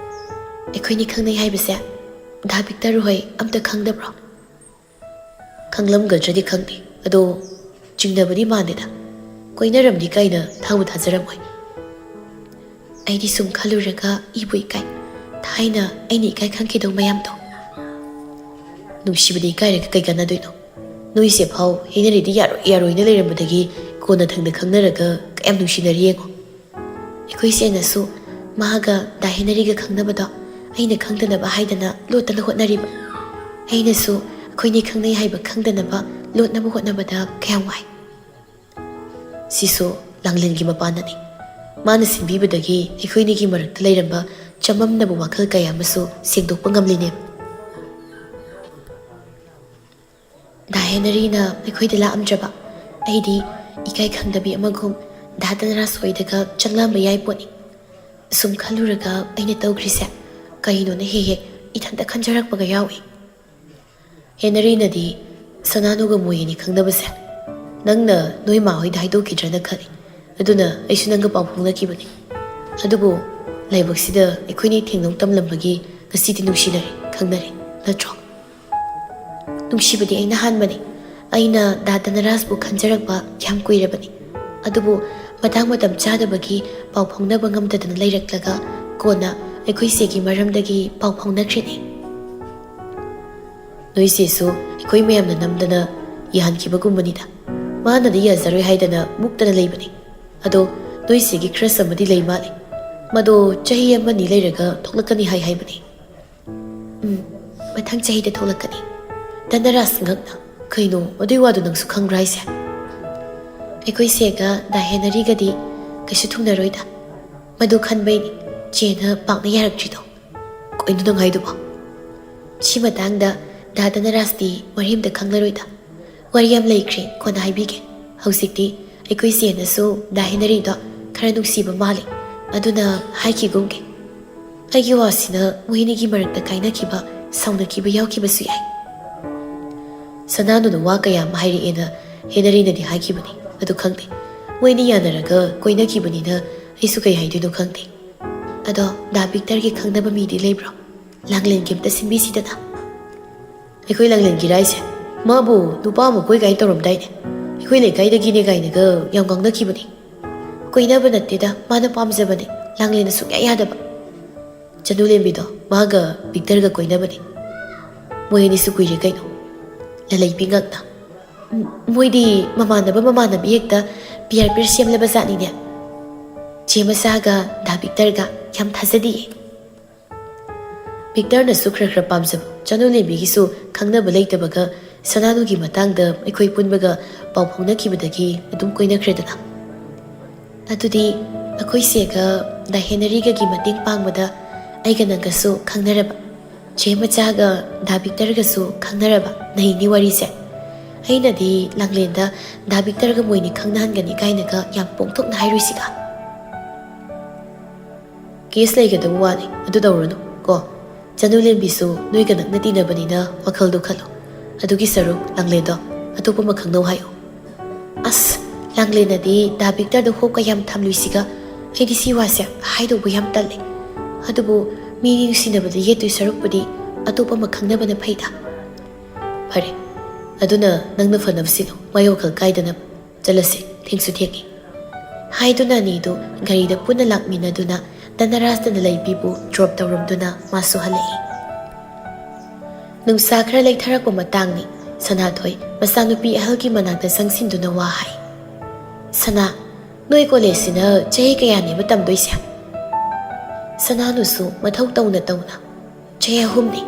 ꯑꯩꯈꯣꯏꯅꯤ ꯈꯪꯅꯩ ꯍꯥꯏꯕꯁꯦ ꯗꯥ ꯕꯤꯛꯇꯔ ꯍꯣꯏ ꯑꯝꯇ ꯈꯪꯗꯕ꯭ꯔꯣ? ꯈꯪꯂꯝꯒꯗ꯭ꯔꯗꯤ ꯈꯪꯗꯦ, ꯑꯗꯣ ꯆꯤꯡꯅꯕꯗꯤ ꯃꯥꯟꯗꯦꯗ꯫ ꯀꯣꯏꯅꯔꯝꯅꯤ ꯀꯥꯏꯅ ꯊꯥꯕꯨ ꯊꯥꯖꯔꯝꯃꯣꯏ꯫ ꯑꯩꯗꯤ ꯁꯨꯝ ꯈꯜꯂꯨꯔꯒ ꯏꯕꯨ ꯏꯀꯥꯏ꯫ ꯊꯥꯏꯅ ꯑꯩꯅ ꯏꯀꯥꯏ ꯈꯪꯈꯤꯗꯧ ꯃꯌꯥꯝꯗꯣ꯫ ꯅꯨꯡꯁꯤꯕꯗꯤ ꯏꯀꯥꯏꯔꯒ ꯀꯩ ꯀꯥꯟꯅꯗꯣꯏꯅꯣ? ꯅꯣꯏꯁꯦ ꯐꯥꯎ ꯍꯦꯅꯔꯤꯗꯤ ꯌꯥꯔꯣꯏ ꯌꯥꯔꯣꯏꯅ ꯂꯩꯔꯝꯕꯗꯒꯤ ꯀꯣꯟꯅ ꯊꯪꯗ ꯈꯪꯅꯔꯒ ꯀꯌꯥꯝ ꯅꯨꯡꯁꯤꯅꯔꯤ ꯌꯦꯡꯉꯣ꯫ ꯑꯩꯈꯣꯏ ꯏꯆꯦꯅꯁꯨ ꯃꯥꯒ ꯗꯥ ꯍꯦꯅꯔꯤꯒ ꯈꯪꯅꯕꯗꯣ ꯑꯩꯅ ꯈꯪꯗꯅꯕ ꯍꯥꯏꯗꯅ ꯂꯣꯠꯇꯅ ꯍꯣꯠꯅꯔꯤꯕ꯫ ꯑꯩꯅꯁꯨ ꯑꯩꯈꯣꯏꯅꯤ ꯈꯪꯅꯩ ꯍꯥꯏꯕ ꯈꯪꯗꯅꯕ ꯂꯣꯠꯅꯕ ꯍꯣꯠꯅꯕꯗ ꯀꯌꯥꯝ ꯋꯥꯏ꯫ ꯁꯤꯁꯨ ꯂꯥꯡꯂꯦꯟꯒꯤ ꯃꯄꯥꯟꯅꯅꯤ꯫ ꯃꯥꯅ ꯁꯤꯟꯕꯤꯕꯗꯒꯤ ꯑꯩꯈꯣꯏꯅꯤꯒꯤ ꯃꯔꯛꯇ ꯂꯩꯔꯝꯕ ꯆꯃꯝꯅꯕ ꯋꯥꯈꯜ ꯀꯌꯥ ꯑꯃꯁꯨ ꯁꯦꯡꯗꯣꯛꯄ ꯉꯝꯂꯤꯅꯦ꯫ ꯗꯥ ꯍꯦꯅꯔꯤꯅ ꯑꯩꯈꯣꯏꯗ ꯂꯥꯛꯑꯝꯗ꯭ꯔꯕ ꯑꯩꯗꯤ ꯏꯀꯥꯏ ꯈꯪꯗꯕꯤ ꯑꯃꯒꯨꯝ ꯗꯥ ꯙꯅꯔꯥꯖ ꯍꯣꯏꯗꯒ ꯆꯪꯂꯝꯕ ꯌꯥꯏ ꯄꯣꯠꯅꯤ꯫ ꯑꯁꯨꯝ ꯈꯜꯂꯨꯔꯒ ꯑꯩꯅ ꯇꯧꯈ꯭ꯔꯤꯁꯦ ꯀꯩꯅꯣꯅ ꯍꯦꯛ ꯍꯦꯛ ꯏꯊꯟꯇ ꯈꯟꯖꯔꯛꯄꯒ ꯌꯥꯎꯏ꯫ ꯍꯦꯅꯔꯤꯅꯗꯤ ꯁꯅꯥꯅꯨꯒ ꯃꯣꯏ ꯑꯅꯤ ꯈꯪꯅꯕꯁꯦ ꯅꯪꯅ ꯅꯣꯏ ꯃꯥ ꯍꯣꯏꯗ ꯍꯥꯏꯗꯣꯛꯈꯤꯗ꯭ꯔꯅ ꯈꯜꯂꯤ꯫ ꯑꯗꯨꯅ ꯑꯩꯁꯨ ꯅꯪꯒ ꯄꯥꯎ ꯐꯥꯎꯅꯈꯤꯕꯅꯤ꯫ ꯑꯗꯨꯕꯨ ꯂꯥꯏꯕꯛꯁꯤꯗ ꯑꯩꯈꯣꯏꯅꯤ ꯊꯦꯡꯅꯧ ꯇꯝꯂꯝꯕꯒꯤ ꯉꯁꯤꯗꯤ ꯅꯨꯡꯁꯤꯅꯔꯦ, ꯈꯪꯅꯔꯦ, ꯅꯠꯇ꯭ꯔꯣ? ꯅꯨꯡꯁꯤꯕꯗꯤ ꯑꯩꯅ ꯍꯥꯟꯕꯅꯤ꯫ ꯑꯩꯅ ꯗꯥ ꯙꯅꯔꯥꯖꯕꯨ ꯈꯟꯖꯔꯛꯄ ꯌꯥꯝ ꯀꯨꯏꯔꯕꯅꯤ꯫ ꯑꯗꯨꯕꯨ ꯃꯇꯥꯡ ꯃꯇꯝ ꯆꯥꯗꯕꯒꯤ ꯄꯥꯎ ꯐꯥꯎꯅꯕ ꯉꯝꯗꯗꯅ ꯂꯩꯔꯛꯂꯒ ꯀꯣꯟꯅ ꯑꯩꯈꯣꯏ ꯆꯦꯒꯤ ꯃꯔꯝꯗꯒꯤ ꯄꯥꯎ ꯐꯥꯎꯅꯈ꯭ꯔꯤꯅꯤ꯫ ꯅꯣꯏ ꯆꯦꯁꯨ ꯑꯩꯈꯣꯏ ꯃꯌꯥꯝꯅ ꯅꯝꯗꯅ ꯌꯥꯍꯟꯈꯤꯕꯒꯨꯝꯕꯅꯤꯗ꯫ ꯃꯥꯅꯗꯤ ꯌꯥꯖꯔꯣꯏ ꯍꯥꯏꯗꯅ ꯃꯨꯛꯇꯅ ꯂꯩꯕꯅꯤ꯫ ꯑꯗꯣ ꯅꯣꯏ ꯆꯦꯒꯤ crush ꯑꯃꯗꯤ ꯂꯩ ꯃꯥꯜꯂꯦ꯫ ꯃꯗꯣ ꯆꯍꯤ ꯑꯃꯅꯤ ꯂꯩꯔꯒ ꯊꯣꯛꯂꯛꯀꯅꯤ ꯍꯥꯏ ꯍꯥꯏꯕꯅꯤ꯫ ꯎꯝ, ꯃꯊꯪ ꯆꯍꯤꯗ ꯊꯣꯛꯂꯛꯀꯅꯤ꯫ ꯙꯅꯔꯥꯖ ꯉꯛꯅ, "ꯀꯩꯅꯣ, ꯑꯗꯨꯏ ꯋꯥꯗꯨ ꯅꯪꯁꯨ ꯈꯪꯕ꯭ꯔꯥ ꯍꯥꯏꯁꯦ?" ꯑꯩꯈꯣꯏ ꯆꯦꯒ ꯗꯥ ꯍꯦꯅꯔꯤꯒꯗꯤ ꯀꯩꯁꯨ ꯊꯨꯡꯅꯔꯣꯏꯗ꯫ ꯃꯗꯨ ꯈꯟꯕꯩꯅꯤ ꯆꯦꯅ ꯄꯥꯛꯅ ꯌꯥꯔꯛꯇ꯭ꯔꯤꯗꯣ꯫ ꯀꯩꯅꯣ ꯅꯪ ꯍꯥꯏꯗꯨꯕꯣ? ꯁꯤ ꯃꯇꯥꯡꯗ ꯗꯥ ꯙꯅꯔꯥꯖꯇꯤ ꯋꯥꯔꯤ ꯑꯝꯇ ꯈꯪꯂꯔꯣꯏꯗ꯫ ꯋꯥꯔꯤ ꯌꯥꯝ ꯂꯩꯈ꯭ꯔꯦ, ꯀꯣꯟꯅ ꯍꯥꯏꯕꯤꯒꯦ꯫ ꯍꯧꯖꯤꯛꯇꯤ ꯑꯩꯈꯣꯏ ꯆꯦꯅꯁꯨ ꯗꯥ ꯍꯦꯅꯔꯤꯗꯣ ꯈꯔ ꯅꯨꯡꯁꯤꯕ ꯃꯥꯜꯂꯦ, ꯑꯗꯨꯅ ꯍꯥꯏꯈꯤꯒꯨꯝꯒꯦ꯫ ꯑꯩꯒꯤ ꯋꯥꯁꯤꯅ ꯃꯣꯏ ꯑꯅꯤꯒꯤ ꯃꯔꯛꯇ ꯀꯥꯏꯅꯈꯤꯕ, ꯁꯥꯎꯅꯈꯤꯕ ꯌꯥꯎꯈꯤꯕꯁꯨ ꯌꯥꯏ꯫ ꯁꯅꯥꯅꯨꯅ ꯋꯥ ꯀꯌꯥ ꯑꯃ ꯍꯥꯏꯔꯛꯑꯦꯅ ꯍꯦꯅꯔꯤꯅꯗꯤ ꯍꯥꯏꯈꯤꯕꯅꯤ, ꯑꯗꯨ ꯈꯪꯗꯦ꯫ ꯃꯣꯏ ꯑꯅꯤ ꯌꯥꯅꯔꯒ ꯀꯣꯏꯅꯈꯤꯕꯅꯤꯅ ꯑꯩꯁꯨ ꯀꯩ ꯍꯥꯏꯗꯣꯏꯅꯣ ꯈꯪꯗꯦ꯫ ꯑꯗꯣ ꯗꯥ ꯚꯤꯛꯇꯔꯒꯤ ꯈꯪꯅꯕ ꯃꯤꯗꯤ ꯂꯩꯕ꯭ꯔꯣ? ꯂꯥꯡꯂꯦꯟꯒꯤ ꯑꯝꯇ ꯁꯤꯟꯕꯤꯁꯤꯗꯅ꯫ ꯑꯩꯈꯣꯏ ꯂꯥꯡꯂꯦꯟꯒꯤꯔꯥ ꯍꯥꯏꯁꯦ? ꯃꯥꯕꯨ ꯅꯨꯄꯥ ꯑꯃ ꯀꯣꯏ ꯀꯥꯏꯅ ꯇꯧꯔꯝꯗꯥꯏꯅꯦ? ꯑꯩꯈꯣꯏ ꯂꯩꯀꯥꯏꯗꯒꯤꯅꯦ ꯀꯥꯏꯅꯒ ꯌꯥꯝ ꯉꯥꯡꯅꯈꯤꯕꯅꯦ꯫ ꯀꯣꯏꯅꯕ ꯅꯠꯇꯦꯗ, ꯃꯥꯅ ꯄꯥꯝꯖꯕꯅꯦ꯫ ꯂꯥꯡꯂꯦꯟꯅ ꯁꯨꯡꯌꯥ ꯌꯥꯗꯕ꯫ ꯆꯅꯨꯂꯦꯝꯕꯤꯗꯣ ꯃꯥꯒ ꯚꯤꯛꯇꯔꯒ ꯀꯣꯏꯅꯕꯅꯦ꯫ ꯃꯣꯏ ꯑꯅꯤꯁꯨ ꯀꯨꯏꯔꯦ ꯀꯩꯅꯣ꯫ ꯂꯂꯩꯕꯤ ꯉꯛꯅ, "ꯎꯝ, ꯃꯣꯏꯗꯤ ꯃꯃꯥꯟꯅꯕ ꯃꯃꯥꯟꯅꯕꯤ ꯍꯦꯛꯇ peer peer ꯁꯦꯝꯂꯕ ꯖꯥꯠꯅꯤꯅꯦ꯫ ꯆꯦ ꯃꯆꯥꯒ ꯗꯥ ꯚꯤꯛꯇꯔꯒ ꯌꯥꯝ ꯊꯥꯖꯗꯤꯌꯦ꯫" ꯚꯤꯛꯇꯔꯅꯁꯨ ꯈꯔ ꯈꯔ ꯄꯥꯝꯖꯕ, ꯆꯅꯨꯂꯦꯝꯕꯤꯒꯤꯁꯨ ꯈꯪꯅꯕ ꯂꯩꯇꯕꯒ ꯁꯅꯥꯅꯨꯒꯤ ꯃꯇꯥꯡꯗ ꯑꯩꯈꯣꯏ ꯄꯨꯟꯕꯒ ꯄꯥꯎ ꯐꯥꯎꯅꯈꯤꯕꯗꯒꯤ ꯑꯗꯨꯝ ꯀꯣꯏꯅꯈ꯭ꯔꯦꯗꯅ꯫ ꯑꯗꯨꯗꯤ ꯑꯩꯈꯣꯏ ꯆꯦꯒ ꯗꯥ ꯍꯦꯅꯔꯤꯒꯒꯤ ꯃꯇꯦꯡ ꯄꯥꯡꯕꯗ ꯑꯩꯒ ꯅꯪꯒꯁꯨ ꯈꯪꯅꯔꯕ, ꯆꯦ ꯃꯆꯥꯒ ꯗꯥ ꯕꯤꯛꯇꯔꯒꯁꯨ ꯈꯪꯅꯔꯕ, ꯅꯩꯅꯤ ꯋꯥꯔꯤꯁꯦ꯫ ꯑꯩꯅꯗꯤ ꯂꯥꯡꯂꯦꯟꯗ ꯗꯥ ꯕꯤꯛꯇꯔꯒ ꯃꯣꯏꯅꯤ ꯈꯪꯅꯍꯟꯒꯅꯤ ꯀꯥꯏꯅꯒ ꯌꯥꯝ ꯄꯣꯡꯊꯣꯛꯅ ꯍꯥꯏꯔꯨꯏꯁꯤꯒ꯫ ꯀꯦꯁ ꯂꯩꯒꯗꯕ ꯋꯥꯅꯤ, ꯑꯗꯨ ꯇꯧꯔꯨꯅꯨ ꯀꯣ꯫ ꯆꯅꯨꯂꯦꯝꯕꯤꯁꯨ ꯅꯣꯏꯒ ꯅꯛꯅ ꯇꯤꯟꯅꯕꯅꯤꯅ ꯋꯥꯈꯜꯗꯣ ꯈꯜꯂꯣ꯫ ꯑꯗꯨꯒꯤ ꯁꯔꯨꯛ ꯂꯥꯡꯂꯦꯟꯗꯣ ꯑꯇꯣꯞꯄ ꯑꯃ ꯈꯪꯅꯧ ꯍꯥꯏꯌꯨ꯫ ꯑꯁ, ꯂꯥꯡꯂꯦꯟꯅꯗꯤ ꯗꯥ ꯕꯤꯛꯇꯔꯗ ꯍꯣꯞꯀ ꯌꯥꯝ ꯊꯝꯂꯨꯏꯁꯤꯒ꯫ ꯑꯩꯗꯤ ꯁꯤ ꯋꯥꯁꯦ ꯍꯥꯏꯗꯧꯕ ꯌꯥꯝ ꯇꯜꯂꯦ꯫ ꯑꯗꯨꯕꯨ ꯃꯤ ꯅꯨꯡꯁꯤꯅꯕꯗ ꯌꯦꯠꯇꯣꯏ ꯁꯔꯨꯛꯄꯨꯗꯤ ꯑꯇꯣꯞꯄ ꯑꯃ ꯈꯪꯅꯕꯅ ꯐꯩꯗ꯫ ꯐꯔꯦ, ꯑꯗꯨꯅ ꯅꯪꯅ ꯐꯅꯕ ꯁꯤꯜꯂꯨ, ꯃꯥꯏ ꯋꯥꯈꯜ ꯀꯥꯏꯗꯅꯕ꯫ ꯆꯠꯂꯁꯤ, ꯊꯦꯡꯁꯨ ꯊꯦꯡꯉꯤ꯫ ꯍꯥꯏꯗꯨꯅ ꯑꯅꯤꯗꯨ ꯒꯥꯔꯤꯗ ꯄꯨꯟꯅ ꯂꯥꯛꯃꯤꯟꯅꯗꯨꯅ ꯙꯅꯔꯥꯖ ꯂꯩꯕꯤꯕꯨ ꯗ꯭ꯔꯣꯞ ꯇꯧꯔꯝꯗꯨꯅ ꯃꯥꯁꯨ ꯍꯜꯂꯛꯏ꯫ ꯅꯨꯡꯁꯥ ꯈꯔ ꯂꯩꯊꯔꯛꯄ ꯃꯇꯥꯡꯅꯤ꯫ ꯁꯅꯥꯊꯣꯏ ꯃꯆꯥꯅꯨꯄꯤ ꯑꯍꯜꯒꯤ ꯃꯅꯥꯛꯇ ꯆꯪꯁꯤꯟꯗꯨꯅ ꯋꯥ ꯍꯥꯏ꯫ "ꯁꯅꯥ, ꯅꯣꯏ ꯀꯣꯂꯦꯖꯁꯤꯅ ꯆꯍꯤ ꯀꯌꯥꯅꯦꯕ ꯇꯝꯗꯣꯏꯁꯦ?" ꯁꯅꯥꯅꯨꯁꯨ ꯃꯊꯧ ꯇꯧꯅ ꯇꯧꯅ, "ꯆꯍꯤ ꯑꯍꯨꯝꯅꯤ꯫"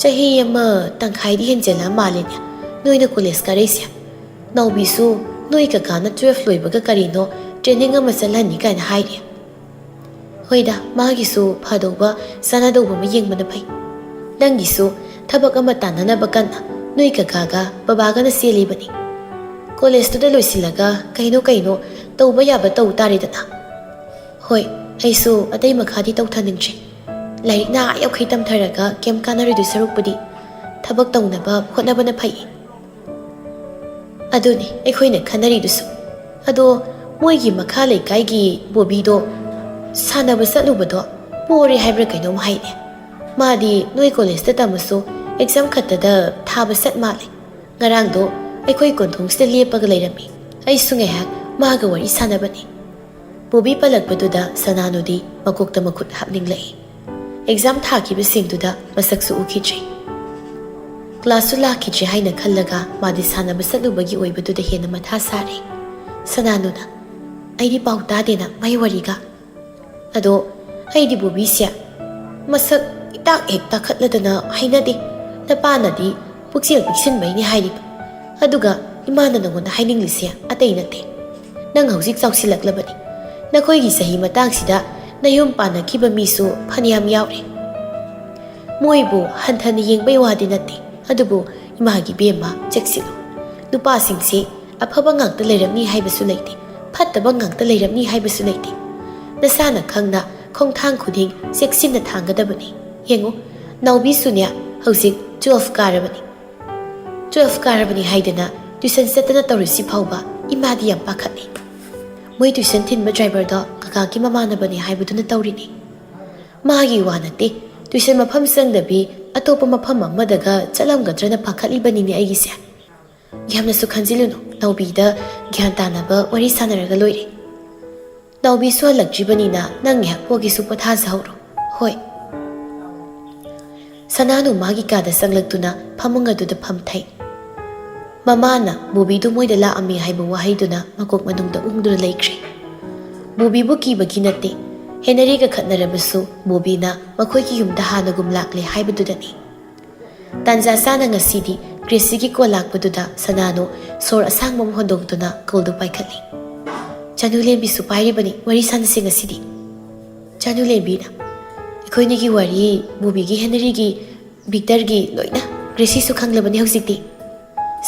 "ꯆꯍꯤ ꯑꯃ ꯇꯪꯈꯥꯏꯗꯤ ꯍꯦꯟꯖꯜꯂ ꯃꯥꯜꯂꯦꯅꯦ ꯅꯣꯏꯅ ꯀꯣꯂꯦꯖ ꯀꯥꯔꯛꯏꯁꯦ꯫ ꯅꯥꯎꯕꯤꯁꯨ ꯅꯣꯏ ꯀꯀꯥꯅ ꯇꯨꯋꯦꯜꯐ ꯂꯣꯏꯕꯒ ꯀꯔꯤꯅꯣ ꯇ꯭ꯔꯦꯅꯤꯡ ꯑꯃ ꯆꯠꯍꯟꯅꯤ ꯀꯥꯏꯅ ꯍꯥꯏꯔꯤ꯫ ꯍꯣꯏꯗ, ꯃꯥꯒꯤꯁꯨ ꯐꯗꯧꯕ ꯆꯥꯟꯅꯗꯧꯕ ꯑꯃ ꯌꯦꯡꯕꯅ ꯐꯩ꯫ ꯅꯪꯒꯤꯁꯨ ꯊꯕꯛ ꯑꯃ ꯇꯥꯟꯅꯅꯕ ꯀꯟꯅ ꯅꯣꯏ ꯀꯀꯥꯒ ꯕꯕꯥꯒꯅ ꯆꯦꯜꯂꯤꯕꯅꯤ꯫ ꯀꯣꯂꯦꯖꯇꯨꯗ ꯂꯣꯏꯁꯤꯜꯂꯒ ꯀꯩꯅꯣ ꯀꯩꯅꯣ ꯇꯧꯕ ꯌꯥꯕ ꯇꯧ ꯇꯥꯔꯦꯗꯅ꯫ ꯍꯣꯏ, ꯑꯩꯁꯨ ꯑꯇꯩ ꯃꯈꯥꯗꯤ ꯇꯧꯊꯅꯤꯡꯗ꯭ꯔꯤ꯫ ꯂꯥꯏꯔꯤꯛꯅ ꯑꯥ ꯌꯧꯈꯩ ꯇꯝꯊꯔꯒ ꯀꯩꯝ ꯀꯥꯟꯅꯔꯣꯏꯗꯣꯏ ꯁꯔꯨꯛꯄꯨꯗꯤ ꯊꯕꯛ ꯇꯧꯅꯕ ꯍꯣꯠꯅꯕꯅ ꯐꯩ꯫" "ꯑꯗꯨꯅꯤ ꯑꯩꯈꯣꯏꯅ ꯈꯟꯅꯔꯤꯗꯨꯁꯨ꯫ ꯑꯗꯣ ꯃꯣꯏꯒꯤ ꯃꯈꯥ ꯂꯩꯀꯥꯏꯒꯤ ꯕꯣꯕꯤꯗꯣ ꯁꯥꯟꯅꯕ ꯆꯠꯂꯨꯕꯗꯣ ꯄꯣꯔꯦ ꯍꯥꯏꯕ꯭ꯔꯥ ꯀꯩꯅꯣꯝ ꯍꯥꯏꯅꯦ꯫ ꯃꯥꯗꯤ ꯅꯣꯏ ꯀꯣꯂꯦꯖꯇ ꯇꯝꯃꯁꯨ ꯑꯦꯛꯖꯥꯝ ꯈꯛꯇꯗ ꯊꯥꯕ ꯆꯠ ꯃꯥꯜꯂꯦ꯫ ꯉꯔꯥꯡꯗꯣ ꯑꯩꯈꯣꯏ ꯀꯣꯟꯊꯣꯡꯁꯤꯗ ꯂꯦꯞꯄꯒ ꯂꯩꯔꯝꯃꯤ꯫ ꯑꯩꯁꯨ ꯉꯥꯏꯍꯥꯛ ꯃꯥꯒ ꯋꯥꯔꯤ ꯁꯥꯟꯅꯕꯅꯤ꯫" ꯕꯣꯕꯤ ꯄꯜꯂꯛꯄꯗꯨꯗ ꯁꯅꯥꯅꯨꯗꯤ ꯃꯀꯣꯛꯇ ꯃꯈꯨꯠ ꯍꯥꯞꯅꯤꯡꯂꯛꯏ꯫ ꯑꯦꯛꯖꯥꯝ ꯊꯥꯈꯤꯕꯁꯤꯡꯗꯨꯗ ꯃꯁꯛꯁꯨ ꯎꯈꯤꯗ꯭ꯔꯤ꯫ ꯀ꯭ꯂꯥꯁꯁꯨ ꯂꯥꯛꯈꯤꯗ꯭ꯔꯦ ꯍꯥꯏꯅ ꯈꯜꯂꯒ ꯃꯥꯗꯤ ꯁꯥꯟꯅꯕ ꯆꯠꯂꯨꯕꯒꯤ ꯑꯣꯏꯕꯗꯨꯗ ꯍꯦꯟꯅ ꯃꯊꯥ ꯁꯥꯔꯦ꯫ ꯁꯅꯥꯅꯨꯅ, "ꯑꯩꯗꯤ ꯄꯥꯎ ꯇꯥꯗꯦꯅ ꯃꯥꯏ ꯋꯥꯔꯤꯒ꯫ ꯑꯗꯣ ꯑꯩꯗꯤ ꯕꯣꯕꯤꯁꯦ ꯃꯁꯛ ꯏꯇꯥꯛ ꯍꯦꯛ ꯇꯥꯈꯠꯂꯗꯅ ꯍꯩꯅꯗꯦ꯫ ꯅꯄꯥꯅꯗꯤ ꯄꯨꯛꯆꯦꯜ ꯄꯤꯛꯁꯤꯟꯕꯩꯅꯦ ꯍꯥꯏꯔꯤꯕ꯫ ꯑꯗꯨꯒ ꯏꯃꯥꯅ ꯅꯉꯣꯟꯗ ꯍꯥꯏꯅꯤꯡꯂꯤꯁꯦ ꯑꯇꯩ ꯅꯠꯇꯦ꯫ ꯅꯪ ꯍꯧꯖꯤꯛ ꯆꯥꯎꯁꯤꯜꯂꯛꯂꯕꯅꯤ꯫ ꯅꯈꯣꯏꯒꯤ ꯆꯍꯤ ꯃꯇꯥꯡꯁꯤꯗ ꯅꯌꯨꯝ ꯄꯥꯟꯅꯈꯤꯕ ꯃꯤꯁꯨ ꯐꯅꯌꯥꯝ ꯌꯥꯎꯔꯦ꯫ ꯃꯣꯏꯕꯨ ꯍꯟꯊꯅ ꯌꯦꯡꯕꯩ ꯋꯥꯗꯤ ꯅꯠꯇꯦ, ꯑꯗꯨꯕꯨ ꯏꯃꯥꯒꯤ ꯕꯦꯝꯃ, ꯆꯦꯛꯁꯤꯜꯂꯨ꯫ ꯅꯨꯄꯥꯁꯤꯡꯁꯤ ꯑꯐꯕ ꯉꯥꯛꯇ ꯂꯩꯔꯝꯅꯤ ꯍꯥꯏꯕꯁꯨ ꯂꯩꯇꯦ, ꯐꯠꯇꯕ ꯉꯥꯛꯇ ꯂꯩꯔꯝꯅꯤ ꯍꯥꯏꯕꯁꯨ ꯂꯩꯇꯦ꯫ ꯅꯁꯥꯅ ꯈꯪꯅ ꯈꯣꯡꯊꯥꯡ ꯈꯨꯗꯤꯡ ꯆꯦꯛꯁꯤꯟꯅ ꯊꯥꯡꯒꯗꯕꯅꯤ꯫ ꯌꯦꯡꯉꯨ, ꯅꯥꯎꯕꯤꯁꯨꯅꯦ, ꯍꯧꯖꯤꯛ ꯇꯨꯋꯦꯜꯐ ꯀꯥꯔꯕꯅꯤ꯫ ꯇꯨꯋꯦꯜꯐ ꯀꯥꯔꯕꯅꯤ ꯍꯥꯏꯗꯅ ꯇ꯭ꯌꯨꯁꯟ ꯆꯠꯇꯅ ꯇꯧꯔꯤꯁꯤ ꯐꯥꯎꯕ ꯏꯃꯥꯗꯤ ꯌꯥꯝ ꯄꯥꯈꯠꯂꯤ꯫ ꯃꯣꯏ ꯇ꯭ꯌꯨꯁꯟ ꯊꯤꯟꯕ ꯗ꯭ꯔꯥꯏꯚꯔꯗꯣ ꯀꯀꯥꯒꯤ ꯃꯃꯥꯟꯅꯕꯅꯤ ꯍꯥꯏꯕꯗꯨꯅ ꯇꯧꯔꯤꯅꯤ꯫ ꯃꯥꯒꯤ ꯋꯥ ꯅꯠꯇꯦ, ꯇ꯭ꯌꯨꯁꯟ ꯃꯐꯝ ꯆꯪꯗꯕꯤ ꯑꯇꯣꯞꯄ ꯃꯐꯝ ꯑꯃꯗꯒ ꯆꯠꯂꯝꯒꯗ꯭ꯔꯅ ꯄꯥꯈꯠꯂꯤꯕꯅꯤꯅꯦ ꯑꯩꯒꯤꯁꯦ꯫ ꯌꯥꯝꯅꯁꯨ ꯈꯟꯖꯤꯜꯂꯨꯅꯨ, ꯅꯥꯎꯕꯤꯗ ꯒ꯭ꯌꯥꯟ ꯇꯥꯅꯕ ꯋꯥꯔꯤ ꯁꯥꯟꯅꯔꯒ ꯂꯣꯏꯔꯦ꯫ ꯅꯥꯎꯕꯤꯁꯨ ꯍꯜꯂꯛꯇ꯭ꯔꯤꯕꯅꯤꯅ ꯅꯪ ꯉꯥꯏꯍꯥꯛ ꯄꯣꯒꯦꯁꯨ ꯄꯣꯊꯥꯖꯍꯧꯔꯣ꯫ ꯍꯣꯏ꯫ ꯁꯅꯥꯅꯨ ꯃꯥꯒꯤ ꯀꯥꯗ ꯆꯪꯂꯛꯇꯨꯅ ꯐꯃꯨꯡ ꯑꯗꯨꯗ ꯐꯝꯊꯩ꯫ ꯃꯃꯥꯅ ꯕꯣꯕꯤꯗꯨ ꯃꯣꯏꯗ ꯂꯥꯛꯑꯝꯃꯤ ꯍꯥꯏꯕ ꯋꯥꯍꯩꯗꯨꯅ ꯃꯀꯣꯛ ꯃꯅꯨꯡꯗ ꯎꯪꯗꯨꯅ ꯂꯩꯈ꯭ꯔꯦ꯫ ꯕꯣꯕꯤꯕꯨ ꯀꯤꯕꯒꯤ ꯅꯠꯇꯦ, ꯍꯦꯅꯔꯤꯒ ꯈꯠꯅꯔꯕꯁꯨ ꯕꯣꯕꯤꯅ ꯃꯈꯣꯏꯒꯤ ꯌꯨꯝꯗ ꯍꯥꯟꯅꯒꯨꯝ ꯂꯥꯛꯂꯦ ꯍꯥꯏꯕꯗꯨꯗꯅꯤ꯫ ꯇꯥꯟꯖꯥ ꯆꯥꯅ ꯉꯁꯤꯗꯤ ꯒ꯭ꯔꯦꯁꯤꯒꯤ ꯀꯣꯜ ꯂꯥꯛꯄꯗꯨꯗ ꯁꯅꯥꯅꯨ ꯁꯣꯔ ꯑꯁꯥꯡꯕ ꯑꯃ ꯍꯣꯟꯗꯣꯛꯇꯨꯅ ꯀꯣꯜꯗꯨ ꯄꯥꯏꯈꯠꯂꯤ꯫ ꯆꯅꯨꯂꯦꯝꯕꯤꯁꯨ ꯄꯥꯏꯔꯤꯕꯅꯤ, ꯋꯥꯔꯤ ꯁꯥꯟꯅꯁꯤ ꯉꯁꯤꯗꯤ꯫ ꯆꯅꯨꯂꯦꯝꯕꯤꯅ, ꯑꯩꯈꯣꯏꯅꯤꯒꯤ ꯋꯥꯔꯤ ꯕꯣꯕꯤꯒꯤ, ꯍꯦꯅꯔꯤꯒꯤ, ꯚꯤꯛꯇꯔꯒꯤ ꯂꯣꯏꯅ ꯒ꯭ꯔꯦꯁꯤꯁꯨ ꯈꯪꯂꯕꯅꯤ ꯍꯧꯖꯤꯛꯇꯤ꯫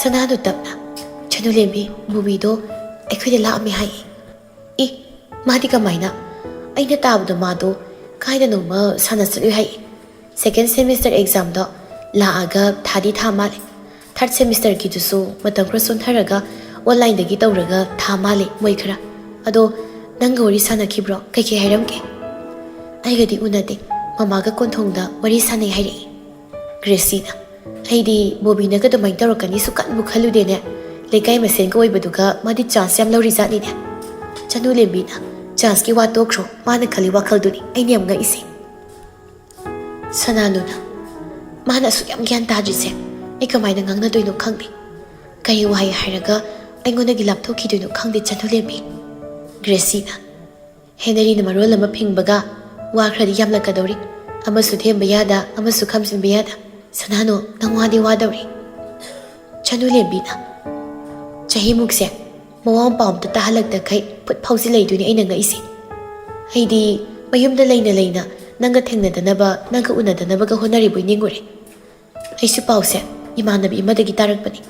ꯁꯅꯥꯅꯨ ꯇꯞꯅ, ꯆꯅꯨꯂꯦꯝꯕꯤ, ꯕꯣꯕꯤꯗꯣ ꯑꯩꯈꯣꯏꯗ ꯂꯥꯛꯑꯝꯃꯦ ꯍꯥꯏꯌꯦ꯫ ꯏ, ꯃꯥꯗꯤ ꯀꯃꯥꯏꯅ? ꯑꯩꯅ ꯇꯥꯕꯗ ꯃꯥꯗꯣ ꯀꯥꯏꯗꯅꯣꯃ ꯁꯥꯟꯅ ꯆꯠꯂꯨꯏ ꯍꯥꯏꯌꯦ꯫ ꯁꯦꯀꯦꯟ ꯁꯦꯃꯤꯁꯇꯔ ꯑꯦꯛꯖꯥꯝꯗꯣ ꯂꯥꯛꯑꯒ ꯊꯥꯗꯤ ꯊꯥ ꯃꯥꯜꯂꯦ꯫ ꯊꯥꯔꯠ ꯁꯦꯃꯤꯁꯇꯔꯒꯤꯗꯨꯁꯨ ꯃꯇꯝ ꯈꯔ ꯆꯣꯟꯊꯔꯒ ꯑꯣꯟꯂꯥꯏꯟꯗꯒꯤ ꯇꯧꯔꯒ ꯊꯥ ꯃꯥꯜꯂꯦ ꯃꯣꯏ ꯈꯔ꯫ ꯑꯗꯣ ꯅꯪꯒ ꯋꯥꯔꯤ ꯁꯥꯟꯅꯈꯤꯕ꯭ꯔꯣ? ꯀꯩꯀꯩ ꯍꯥꯏꯔꯝꯒꯦ? ꯑꯩꯒꯗꯤ ꯎꯅꯗꯦ꯫ ꯃꯃꯥꯒ ꯀꯣꯟꯊꯣꯡꯗ ꯋꯥꯔꯤ ꯁꯥꯟꯅꯩ ꯍꯥꯏꯔꯛꯏ꯫ ꯒ꯭ꯔꯦꯁꯤꯅ, ꯑꯩꯗꯤ ꯕꯣꯕꯤꯅꯒ ꯑꯗꯨꯃꯥꯏꯅ ꯇꯧꯔꯛꯀꯅꯤꯁꯨ ꯈꯟꯕꯨ ꯈꯜꯂꯨꯗꯦꯅꯦ꯫ ꯂꯩꯀꯥꯏ ꯃꯁꯦꯟꯒ ꯑꯣꯏꯕꯗꯨꯒ ꯃꯥꯗꯤ ꯆꯥꯟꯁ ꯌꯥꯝ ꯂꯧꯔꯤꯖꯥꯠꯅꯤꯅꯦ꯫ ꯆꯅꯨꯂꯦꯝꯕꯤꯅ, ꯆꯥꯟꯁꯀꯤ ꯋꯥ ꯇꯣꯛꯈ꯭ꯔꯣ, ꯃꯥꯅ ꯈꯜꯂꯤ ꯋꯥꯈꯜꯗꯨꯅꯤ ꯑꯩꯅ ꯌꯥꯝ ꯉꯛꯏꯁꯦ꯫ ꯁꯅꯥꯅꯨꯅ, ꯃꯥꯅ ꯑꯁꯨꯛ ꯌꯥꯝ ꯒ꯭ꯌꯥꯟ ꯇꯥꯗ꯭ꯔꯤꯁꯦ ꯑꯩ ꯀꯃꯥꯏꯅ ꯉꯥꯡꯅꯗꯣꯏꯅꯣ ꯈꯪꯗꯦ꯫ ꯀꯔꯤ ꯋꯥꯍꯩ ꯍꯥꯏꯔꯒ ꯑꯩꯉꯣꯟꯗꯒꯤ ꯂꯥꯞꯊꯣꯛꯈꯤꯗꯣꯏꯅꯣ ꯈꯪꯗꯦ ꯆꯅꯨꯂꯦꯝꯕꯤ꯫ ꯒ꯭ꯔꯦꯁꯤꯅ, ꯍꯦꯅꯔꯤꯅ ꯃꯔꯣꯜ ꯑꯃ ꯐꯤꯡꯕꯒ ꯋꯥ ꯈꯔꯗꯤ ꯌꯥꯝꯂꯛꯀꯗꯧꯔꯤ꯫ ꯑꯃꯁꯨ ꯊꯦꯝꯕ ꯌꯥꯗ, ꯑꯃꯁꯨ ꯈꯝꯖꯤꯟꯕ ꯌꯥꯗ꯫ ꯁꯅꯥꯅꯨ, ꯅꯪ ꯋꯥꯗꯤ ꯋꯥꯗꯧꯔꯤ꯫ ꯆꯅꯨꯂꯦꯝꯕꯤꯅ, ꯆꯍꯤꯃꯨꯛꯁꯦ ꯃꯋꯥ ꯃꯄꯥ ꯑꯝꯇ ꯇꯥꯍꯜꯂꯛꯇꯈꯩ ꯐꯨꯠ ꯐꯥꯎꯖꯤꯜꯂꯛꯏꯗꯨꯅꯤ ꯑꯩꯅ ꯉꯛꯏꯁꯦ꯫ ꯑꯩꯗꯤ ꯃꯌꯨꯝꯗ ꯂꯩꯅ ꯂꯩꯅ ꯅꯪꯒ ꯊꯦꯡꯅꯗꯅꯕ, ꯅꯪꯒ ꯎꯅꯗꯅꯕꯒ ꯍꯣꯠꯅꯔꯤꯕꯣꯏ ꯅꯤꯡꯉꯨꯔꯦ꯫ ꯑꯩꯁꯨ ꯄꯥꯎꯁꯦ ꯏꯃꯥꯟꯅꯕꯤ ꯑꯃꯗꯒꯤ ꯇꯥꯔꯛꯄꯅꯤ꯫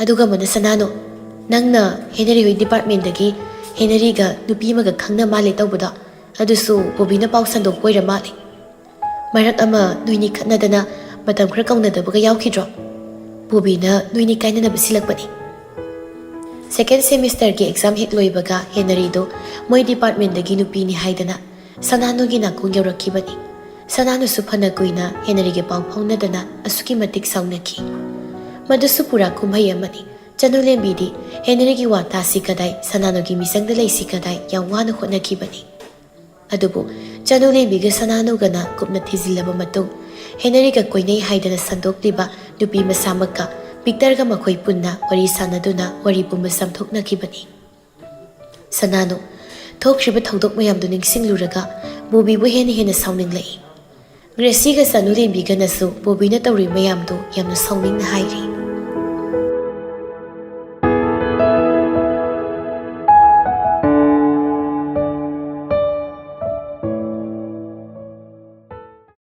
ꯑꯗꯨꯒ ꯃꯅ ꯁꯅꯥꯅꯨ, ꯅꯪꯅ ꯍꯦꯅꯔꯤ ꯍꯣꯏ ꯗꯤꯄꯥꯔꯠꯃꯦꯟꯗꯒꯤ ꯍꯦꯅꯔꯤꯒ ꯅꯨꯄꯤ ꯑꯃꯒ ꯈꯪꯅ ꯃꯥꯜꯂꯦ ꯇꯧꯕꯗꯣ, ꯑꯗꯨꯁꯨ ꯕꯣꯕꯤꯅ ꯄꯥꯎ ꯁꯟꯗꯣꯛꯄ ꯑꯣꯏꯔ ꯃꯥꯜꯂꯦ꯫ ꯃꯔꯛ ꯑꯃ ꯅꯣꯏꯅꯤ ꯈꯠꯅꯗꯅ ꯃꯇꯝ ꯈꯔ ꯀꯧꯅꯗꯕꯒ ꯌꯥꯎꯈꯤꯗ꯭ꯔꯣ? ꯕꯣꯕꯤꯅ ꯅꯣꯏꯅꯤ ꯀꯥꯏꯅꯅꯕ ꯁꯤꯜꯂꯛꯄꯅꯤ꯫ ꯁꯦꯀꯦꯟ ꯁꯦꯃꯤꯁꯇꯔꯒꯤ ꯑꯦꯛꯖꯥꯝ ꯍꯦꯛ ꯂꯣꯏꯕꯒ ꯍꯦꯅꯔꯤꯗꯣ ꯃꯣꯏ ꯗꯤꯄꯥꯔꯠꯃꯦꯟꯗꯒꯤ ꯅꯨꯄꯤꯅꯤ ꯍꯥꯏꯗꯅ ꯁꯅꯥꯅꯨꯒꯤ ꯅꯥꯀꯣꯡ ꯌꯧꯔꯛꯈꯤꯕꯅꯤ꯫ ꯁꯅꯥꯅꯨꯁꯨ ꯐꯅ ꯀꯨꯏꯅ ꯍꯦꯅꯔꯤꯒ ꯄꯥꯎ ꯐꯥꯎꯅꯗꯅ ꯑꯁꯨꯛꯀꯤ ꯃꯇꯤꯛ ꯁꯥꯎꯅꯈꯤ꯫ ꯃꯗꯨꯁꯨ ꯄꯨꯔꯥ ꯀꯨꯝꯍꯩ ꯑꯃꯅꯤ꯫ ꯆꯅꯨꯂꯦꯝꯕꯤꯗꯤ ꯍꯦꯅꯔꯤꯒꯤ ꯋꯥ ꯇꯥꯁꯤ ꯀꯗꯥꯏ, ꯁꯅꯥꯅꯨꯒꯤ ꯃꯤꯆꯪꯗ ꯂꯩꯁꯤ ꯀꯗꯥꯏ ꯌꯥꯝ ꯋꯥꯅ ꯍꯣꯠꯅꯈꯤꯕꯅꯤ꯫ ꯑꯗꯨꯕꯨ ꯆꯅꯨꯂꯦꯝꯕꯤꯒ ꯁꯅꯥꯅꯨꯒꯅ ꯀꯨꯞꯅ ꯊꯤꯖꯤꯜꯂꯕ ꯃꯇꯨꯡ, ꯍꯦꯅꯔꯤꯒ ꯀꯣꯏꯅꯩ ꯍꯥꯏꯗꯅ ꯁꯟꯗꯣꯛꯂꯤꯕ ꯅꯨꯄꯤ ꯃꯁꯥꯃꯛꯀ ꯚꯤꯛꯇꯔꯒ ꯃꯈꯣꯏ ꯄꯨꯟꯅ ꯋꯥꯔꯤ ꯁꯥꯟꯅꯗꯨꯅ ꯋꯥꯔꯤ ꯄꯨꯝꯕ ꯆꯥꯝꯊꯣꯛꯅꯈꯤꯕꯅꯤ꯫ ꯁꯅꯥꯅꯨ, ꯊꯣꯛꯈ꯭ꯔꯤꯕ ꯊꯧꯗꯣꯛ ꯃꯌꯥꯝꯗꯨ ꯅꯤꯡꯁꯤꯡꯂꯨꯔꯒ ꯕꯣꯕꯤꯕꯨ ꯍꯦꯟꯅ ꯍꯦꯟꯅ ꯁꯥꯎꯅꯤꯡꯂꯛꯏ꯫ ꯒ꯭ꯔꯦꯁꯤꯒ ꯆꯅꯨꯂꯦꯝꯕꯤꯒꯅꯁꯨ ꯕꯣꯕꯤꯅ ꯇꯧꯔꯤ ꯃꯌꯥꯝꯗꯨ ꯌꯥꯝꯅ ꯁꯥꯎꯅꯤꯡꯅ ꯍꯥꯏꯔꯤ꯫